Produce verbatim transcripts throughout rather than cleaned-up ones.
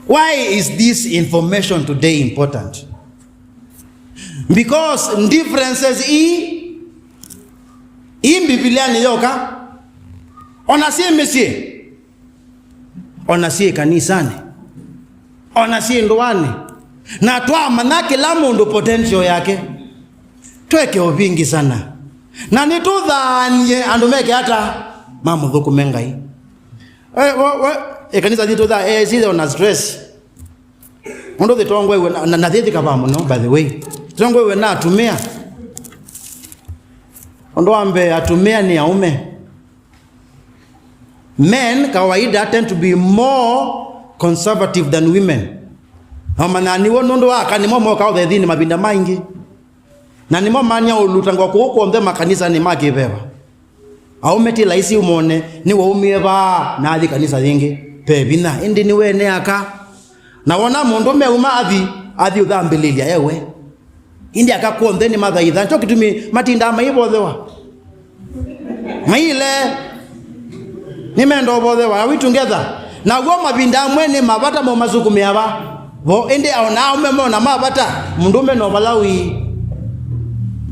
Why is this information today important? Because differences i, i Mbivilianĩ yoka, ona syĩ mĩsyĩ, ona syĩ kanisanĩ, ona syĩ ndũanĩ, na twamanya kĩla mũndũ potential yake, tweke ũvingi sana. Na nĩtũthaanie andũ meke ata mamũthũkũme Ngai. Eh, we, we, ĩkanisa yitũ tha, eh, sithe ona stress. Ũndũ thĩtongoewe na, na, na thĩthĩkavaa mũno, by the way. Thĩtongoewe na atumĩa. Ũndũ wa mbee, atumĩa nĩ aũme. Men kawaida tend to be more conservative than women. Na ũmanyaa nĩw'o nũndũ wa aka nĩmo mokaa ũthethinĩ mavinda maingĩ. Na nĩmo many'a ũlutangwa kũu kw'onthe makanisanĩ ma kĩveva. Aũme ti laisi ũmone nĩwaumie vaa na athi kanisa yĩngĩ. Ve vinya, ĩndĩ nĩwene aka. Na wona mũndũme uma athi, athi ũthambĩlĩlya ewe. Ĩndĩ aka kw'onthe nĩmathaithaa. Nĩkyo kĩtumi matindaa maivothewa. Maile nĩmenda ũvothewa. Are we together? Naw'o mavinda amwe nĩ mavata mo masukumĩa va vo, ĩndĩ ona aũme mona mavata, mũndũme no vala wĩ.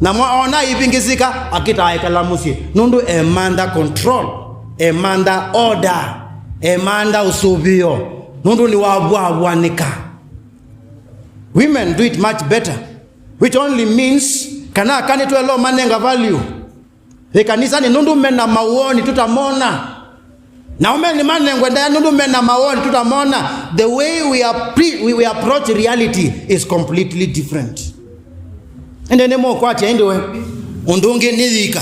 Na mwa-, ona ivingĩsĩka, akĩtaa ekala mũsyĩ. Nũndũ emantha control, emantha order, emantha ũsũvĩo. Nũndũ nĩwavwavwanĩka. Women do it much better, which only means kana aka nĩtweloo manenga value. Ĩkanisanĩ nũndũ mena mawoni tũtamona. Na aũme nĩmanengwe ndaĩa nũndũ mena mawoni tũtamona. The way we, are pre, we, we approach reality is completely different. Ĩndĩ nĩmũkwatya ĩndĩ we. Ũndũ ũngĩ nĩ yika.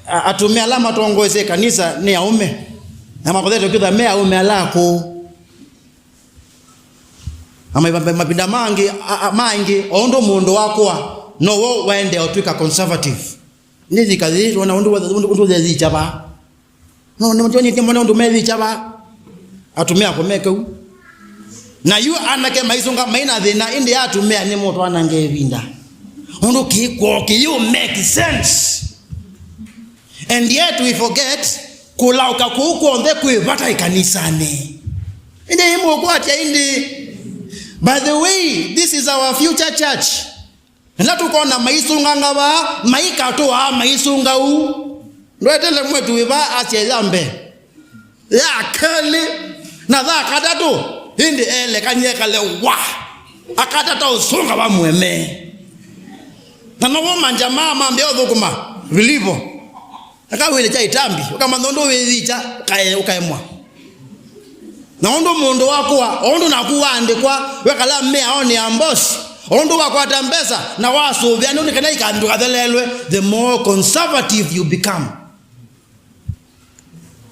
A-, atumĩa ala matongoesye kanisa nĩ aũme. Na makothete kwĩtha me aũme ala akũũ. Na ma-, ma-, mavinda mangĩ, a-, a-, mangĩ, o ũndũ mũndũ wakũa, nowo waendea ũtw'ĩka conservative. Nĩ yika yĩĩ, twona ũndũ wa-, ũndũ, ũndũ yĩyĩkya vaa. No, nĩ, nĩ, nĩ, nĩmona ũndũ meyĩkya vaa. Atumĩa ako me kau. Na yu anake maisunga, maina thĩna, ĩndĩ atumĩa nĩmũtwanange ĩvinda. Ũndũ kĩkw'o kĩyũ make sense. And yet we forget, kũlaũka kũu kw'onthe kwĩ vata ĩkanisanĩ. Ĩndĩ ĩmũkwatya ĩndĩ. By the way, this is our future church. Ĩla tũkona maisũnganga vaa, maikatũaa maisunga u. Ndwetele mwĩtu wĩ vaa asya ya mbee, ya kelĩ, na tha katatũ, ĩndĩ elekany'e ekale wa. Akatata ũsũnga va mũeme. Na novo manjamaa mambĩa ũthũkũma vilivyo. Akawĩle kya ĩtambi, ũkamanya ũndũ wĩyĩkya, ũkae-, ũkaemwa. Na ũndũ mũndũ wakũa, o ũndũ naku waandĩkwa, wekala mĩaonĩ ya mbosi, o ũndũ wakwata mbesa, na wasũvĩa nĩ kana ika-, ndũkathelelwe, the more conservative you become.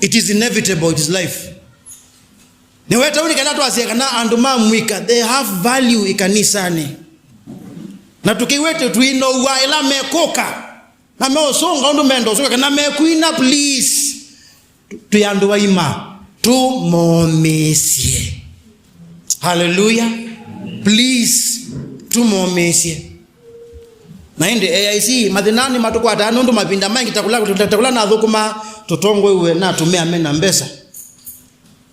It is inevitable, it is life. Nĩweta ũu nĩ kana twasye kana andũ ma mũika, they have value ĩkanisanĩ. Na tũkĩw'ĩte tũinoua ĩla mekũka. Na meũsũnga ũndũ menda ũsũnga, kana mekwina, please. Twĩ andũ aima, tũmomĩĩsye. Haleluya. Please, tũmomĩĩsye. Na ĩndĩ A I C, mathĩna nĩ matũkwataa nũndũ mavinda maingĩ ta kũla, ta kũla nathũkũmaa, tũtongoew'e na atumĩa mena mbesa.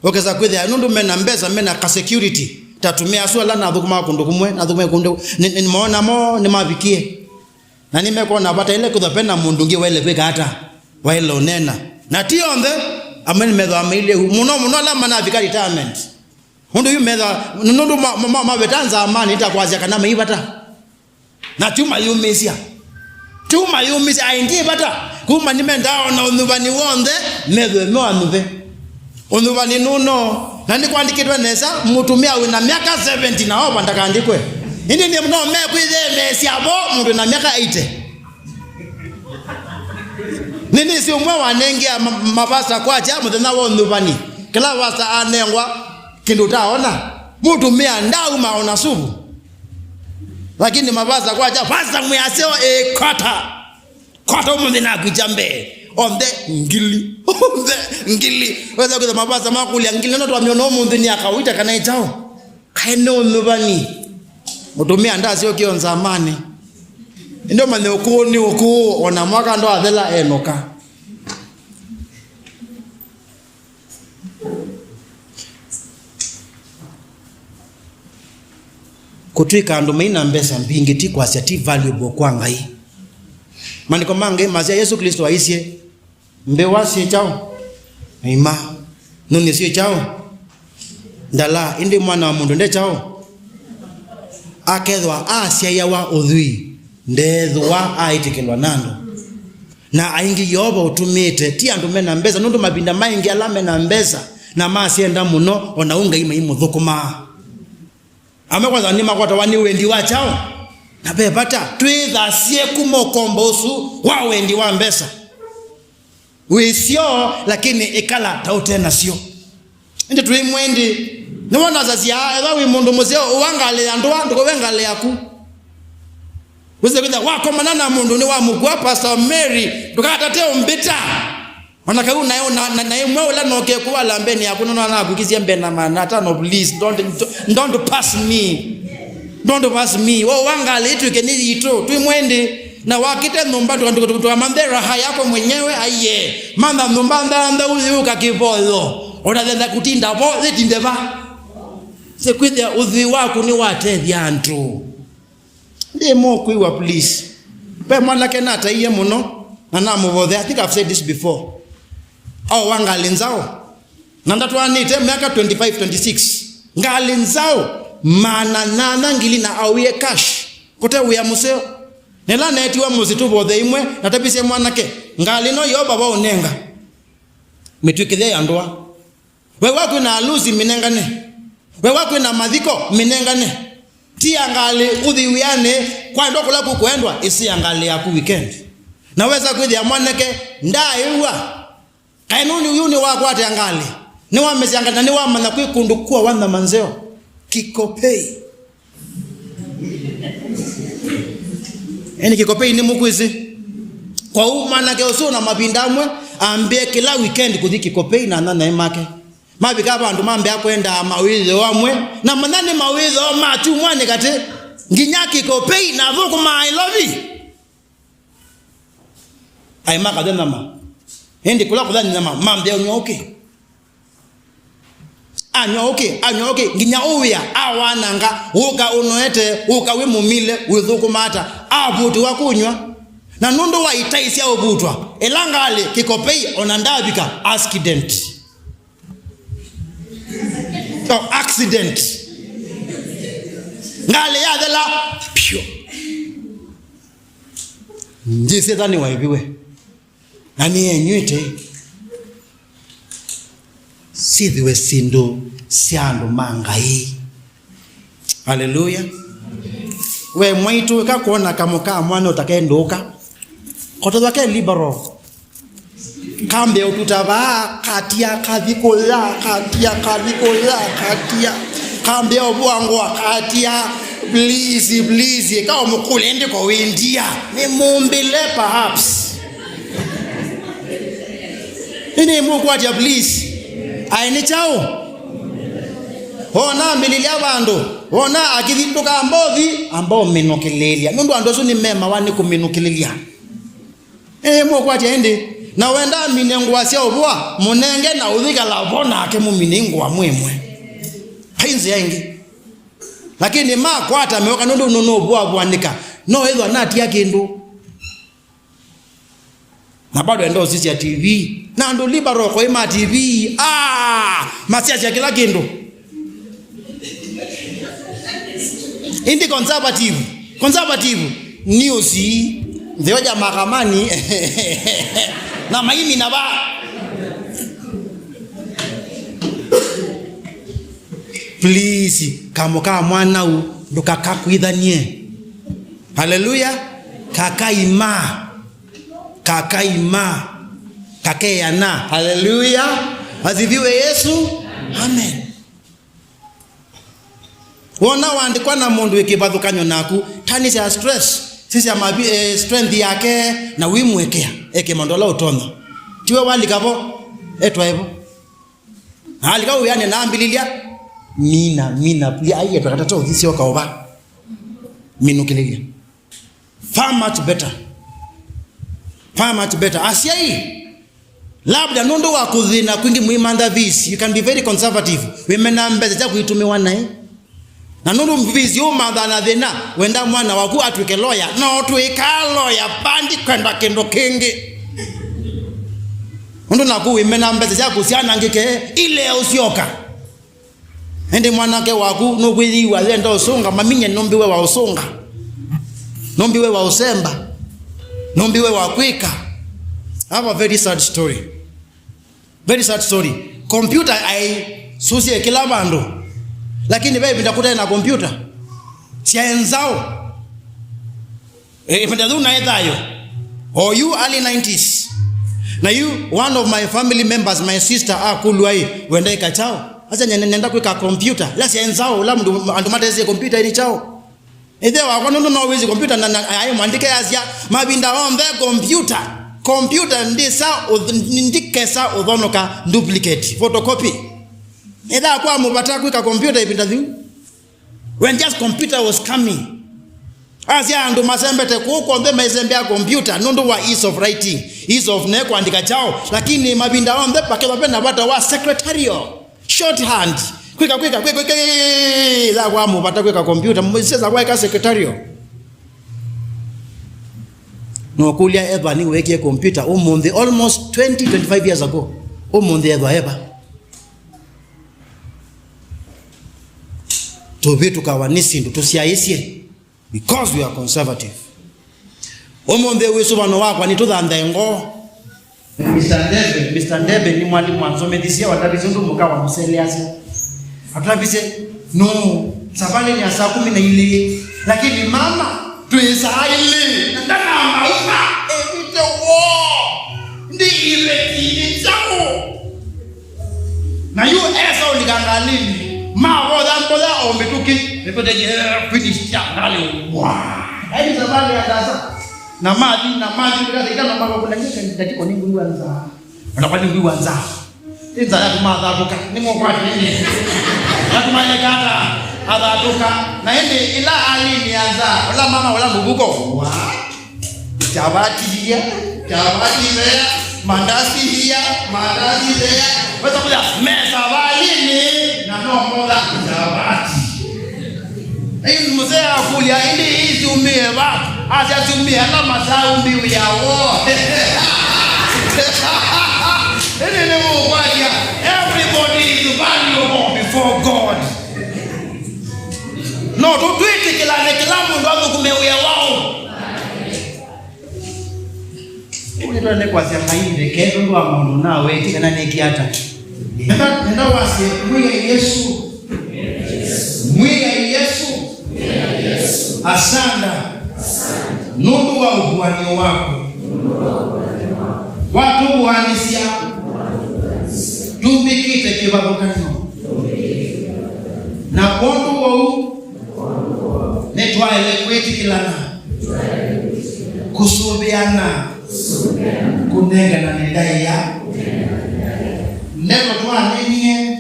Ũkesa kwĩthĩa nũndũ mena mbesa, mena ka security. Ta atumĩa asu ala nathũkũmaa kũndũ kũmwe, nathũkũmaa kũndũ, nĩ, nĩ, nĩmoona mo nĩmavikie. Na nĩmekwona vata ĩla kwĩthwa ve na mũndũ ũngĩ waĩle kwĩka ata, waĩle ũneena. Na ti onthe, amwe nĩmethĩwa mailye u. Mũno mũno ala manavika retirement. Ũndũ yu methĩwa, nũndũ ma-, ma-, ma-, maveta nzamanĩ ita kwasya kana mai vata. Na tiuma yũmĩĩsya. Tiuma yũmĩĩsya, aingĩ vata. Kuma nĩmendaa ona ũnyuvani w'onthe, methĩwe me anyuve. Ũnyuvani nũno, na nĩkwandĩkĩtwe nesa, mũtumĩa wĩ na myaka seventy na ova ndakandĩkwe. Ĩndĩ nĩ no mekwĩthemeesya vo mũndũ na myaka eighty. Nĩnĩsĩ ũmwe wanengea ma-, mavasa kwakya mũthenya wa ũnyuvani. Kĩla vasa anengwa kĩndũ ũtaona. Mũtumĩa ndauma ona suvu. Lakini mavasa kwakya, vasa mwĩaseo ĩkota. Kota ũmũnthĩ nakwĩkya mbee. Onthe ngili. Onthe ngili. Wesa kwĩtha mavasa makũlya ngili, no twamĩona ũmũnthĩ nĩ akawaita kana ĩ kyaũ? Kaĩ nĩ ũnyuvani. Mũtumĩa ndasyokie o nzamanĩ. Ĩndĩ ũmanye ũkũũ nĩ ũkũũ, ona mwaka ndwathela enũka. Kũtw'ĩka andũ mai na mbesa mbingĩ ti kwasya ti valuable kwa Ngai. Maandĩko ma Ngai masya Yesũ Klĩsto aisye, mbĩwa syĩ kyaũ? Ima. Nũnĩ syĩ kyaũ? Ndalaa. Ĩndĩ Mwana wa Mũndũ nde kyaũ? Akethwa asyaĩawa ũthwii, ndeethĩwa aĩtĩkĩlwa nĩ andũ. Na aingĩ Yeova ũtũmĩĩte ti andũ me na mbesa, nũndũ mavinda maingĩ ala me na mbesa na masyenda mũno, o na ũu Ngai maimũthũkũmaa. Amwe kwanza nĩmakwatawa nĩ wendi wa kyaũ? Na ve vata twĩthasye kuma ũkombo ũsu wa wendi wa mbesa. Wĩ syo, lakini ĩkala ta ũte nasyo. Ĩndĩ twĩ mwendi. Nĩwonasasya, ethwa wĩ mũndũ mũseo, ũwa ngalĩ ya ndũa, ndũkũwe ngalĩ yaku. Wĩsĩ kwĩthĩa wakomana na mũndũ nĩwamũkua, Pastor Mary, ndũkatate ũmbĩta. Ona kau naĩ, na, na, naĩ mwe ũla nokie kuwa lambeni yaku, nono nakukisye mbee na maana atano, please, don't, don't pass me. Don't pass me. Wo wa ngalĩ ĩtw'ĩke nĩ yitũ, twĩ mwendi. Na wakĩte nyũmba, tuka-, tuka-, tuka-, tukamanthe raha yako mwenyewe, aiye. Mantha nyũmba nthanthau, yũka kĩvoyo. Ũtathenda kũtinda vo, yĩtinde va. Sĩ kwĩthĩa ũthwii waku nĩwatethya andũ. Ndĩ mũkwĩw'a, please. Ve mwanake nataie mũno, na namũvothea. I think I've said this before. Aowa ngalĩ nzaũ. Na ndatwaanĩte myaka twenty-five, twenty-six. Ngalĩ nzaũ, maana nyanya ngili na aũie cash. Kũte wĩa mũseo. Na ĩla neetiwe mũsyĩ tũvothe imwe, natavisye mwanake, ngalĩ ĩno Yeova vaũnenga. Mĩtw'ĩkĩthya ya ndũa. Wewa kwĩna alusi mĩnengane. Wewa kwĩna mathiko mĩnengane. Tia ngalĩ ũthi wĩanĩ, kwaendwa kũla kũkwendwa, ĩsĩa ngalĩ yaku weekend. Na wesa kwĩthĩa mwanake ndaaĩw'a. Kaĩ nũndũ yu nĩwakwata ngalĩ. Nĩwamesya ngalĩ na nĩwamanya kwĩ kũndũ kwa wa nyama nzeo. Kikopei. Ĩndĩ Kikopei nĩ mũkwĩsĩ. Kwoou mwanake ũsu na mavinda amwe ambĩe kĩla weekend kũthi Kikopei na anyanyae make. Mavika vandũ mambĩa kwenda mawĩthoo amwe, na manya nĩ mawĩthoo ma kyumwanĩ katĩ, nginya Kikopei na athũkũmaa Nairobi. Aĩ makathe nyama. Ĩndĩ kũla kũthanĩ nyama, mambĩa ũnywa ũkĩ. Anywa ũkĩ, anywa ũkĩ, nginya ũwĩa, awananga, ũka ũnoete, ũka wĩ mũmile, wĩthũkũma ata, avutĩwa kũnywa. Na nũndũ wa itai sya ũvutwa, ĩla ngalĩ Kikopei ona ndavika, accident. No, accident. Ngalĩ yathela, pyo. Njĩsĩ ĩtha nĩwaĩviwe. Na nĩenyw'ĩte. Syĩthĩwe syĩndũ sya andũ ma Ngai. Haleluya. We mwaitũ, ĩka kwona kamũ ka mwana ũtakendũka. Kotethwa ke liberal. Kambe ũtuta vaa, katia, kathi kũya, katia, kathi kũya, katia. Kambe ũvũa ngũa, katia. Please, please, ĩka ũmũkũlye ndĩko wĩndia. Nĩ mũmbĩle perhaps. Nĩ mũkwatya, please. Aĩ nĩ kyaũ? Wona amĩlĩlya vandũ, wona akĩthi ndũkamba ũthi, amba ũminũkĩlĩlya. Nũndũ andũ asu nĩmemawa nĩ kũminũkĩlĩlya. Ĩĩ, mũkwatya ĩndĩ. Na wenda amine ngũa sya ũvũa, mũnenge na ũthikala vo nake mũmine ngũa mwĩmwe. Vai nzĩa ĩngĩ. Lakini makwata meoka nũndũ nũnũvũavũanĩka. No ĩthwa natia kĩndũ. Na bado enda ũsisya T V. Na andũ liberal koi ma T V. Ah, masiasya kĩla kĩndũ. Indi conservative, conservative news ntheo ya makamani na maimi na ba. Please, kamũ ka mwanau ndũkakakwĩthanie. Haleluya. Kakaima. Kakaima. Kakeana. Haleluya. Asifiwe Yesu. Amen. Wona waandĩkwa na mũndũ wĩ kĩvathũkany'o naku, tanĩsya stress, sisya mavi, eh, strength yake, na wĩmũekea eke maũndũ ala ũtonya. Tiwe walika vo, etwae vo. Na alika ũwĩanĩ na ambĩlĩlya, mina, mina, plia, aiye, twakatata ũthisyoka ũva. Minũkĩlĩlya. Far much better. Far much better. Asyai, labda nũndũ wa kũthĩna kwingĩ mwĩmantha fees, you can be very conservative. Wĩmena mbesa sya kũitũmĩwa naĩ. Na nũndũ mbisi ũmanthaa na thĩna, wenda mwana waku atw'ĩke loya, no twĩkaa loya pandi kwenda kĩndũ kĩngĩ. Ũndũ naku wĩmena mbesa syaku syanangĩke, ilea ũsyoka. Ĩndĩ mwanake waku nũkwĩyĩwa yenda ũsũnga, maminye nũmbiwe wa ũsũnga. Nũmbiwe wa ũsemba. Nũmbiwe wa kwĩka. I have a very sad story. Very sad story. Computer aisusie kila vandu. Lakini ve ivinda kũtaĩ na computer. Syaenzao. Eh, ivinda yĩu naĩ thayũ. Or you early nineties. Na you, one of my family members, my sister, akulwa ĩ, wenda ĩka kyaũ? Asa nyene nenda kwĩka computer. Ila syaenzao, ila mndu, andu matesie computer ĩni kyaũ? Ĩthe wakwa nũndũ no wĩsĩ computer na, na aĩ mwandĩke asya, mavinda onthe computer. Computer ndĩsa ũth-, ndikesa ũthonoka duplicate, photocopy. Ĩtha kwa mũvata kwĩka computer ĩvinda yĩu. When just computer was coming. Asya andũ masembete kũu kw'onthe maisembea computer nũndũ wa ease of writing, ease of ne kwandĩka kyaũ, lakini mavinda onthe pakethwa vena vata wa secretarial. Shorthand. Kwĩka, kwĩka, kwĩka, kwĩka, ya kwa mũvata kwĩka computer, msesa waika secretarial. No kũlya eva nĩ wekie computer ũmũnthĩ, almost twenty, twenty-five years ago. Ũmũnthĩ ethwa eva. Tũvĩtũkawa nĩ syĩndũ tũsyaĩĩsye. Because we are conservative. Ũmũnthĩ wĩsũvano wakwa nĩ tũthanthae ngoo. Mister Ndebe, Mister Ndebe nĩ mwalimu wansomethisye, watavisye ũndũ mũka wa mũseleasya. Atavisye, no, savalĩ nĩ ya saa kumi na ilĩ. Lakini mama, twĩ saa ilĩ. Na ndanamauma, evite woo. Ndi ivetinĩ kyaũ. Na yu esa ũlika ngalĩnĩ, mavotha mboya o mĩtũkĩ, nĩpete, eh, finish ya ngalĩ, wa. Aini savalĩ ya ndasa. Na mathi, na mathi, ndasa itano mavakũla, nĩ ndatiko nĩngwĩw'a nzaa. Ona kwa nĩngwĩw'a nzaa. Nĩ nzaa yatuma athatũka, nĩ mũkwati nini. Yatuma yekata, athatũka. Na ĩndĩ ĩla alĩnĩ ya nzaa, ũla mama, ũla mũvuko, wa. Chapati here, chapati there, mandazi here, mandazi there. Wesa kuya mesa valini na no more than chapati. Ĩĩ mzee akulia, ĩndĩ ĩĩ siumie va? Asya siumie ala masaumbiwe ya wo. Ĩndĩ nĩ mũkwatya, everybody is valuable before God. No tũtwĩtĩkĩlane kĩla mũndũ athũkũme wĩa wao. Ũnĩtwende kwasya Ngai ndeke nũndũ wa maũndũ nawetĩ kana nĩkie ata. Nenda, nenda wasye, Mwĩai Yesũ. Mwĩai Yesũ. Asanda. Nũndũ wa ũvuanĩo waku. Watũvuanĩsya. Tumbĩkĩte kĩvathũkany'o. Na kwondũ wa ũu, nĩtwaĩle kwĩtĩkĩlana, kũsũvĩana, kũnengana nĩ ndaĩa. Ndeto twaneenie,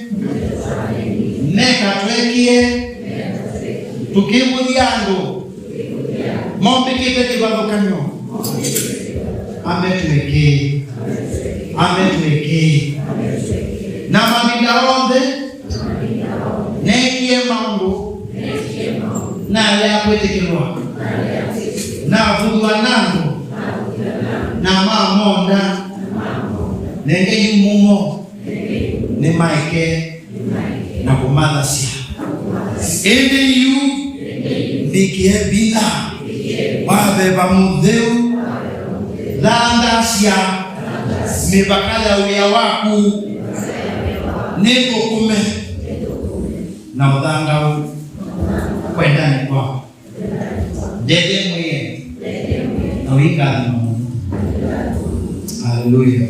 meka twekie, tũkĩvũthya andũ, mombĩkĩte kĩvathũkany'o. Ametwekei. Ametwekei. Na mavinda onthe neekie maũndũ nalea kwĩtĩkĩlwa, navuthwa na andũ, na mamonda, nenge yu mumo nĩmaeke na kũmathasya. Ĩndĩ yu mbĩkĩe vinya wa Veva Mũtheu, thangaasya mĩvaka ya wĩa waku, nĩthũkũme na ũthangaau kwendanĩ kwaku. Ndethye mwĩe na ũingathima mũno. Haleluya.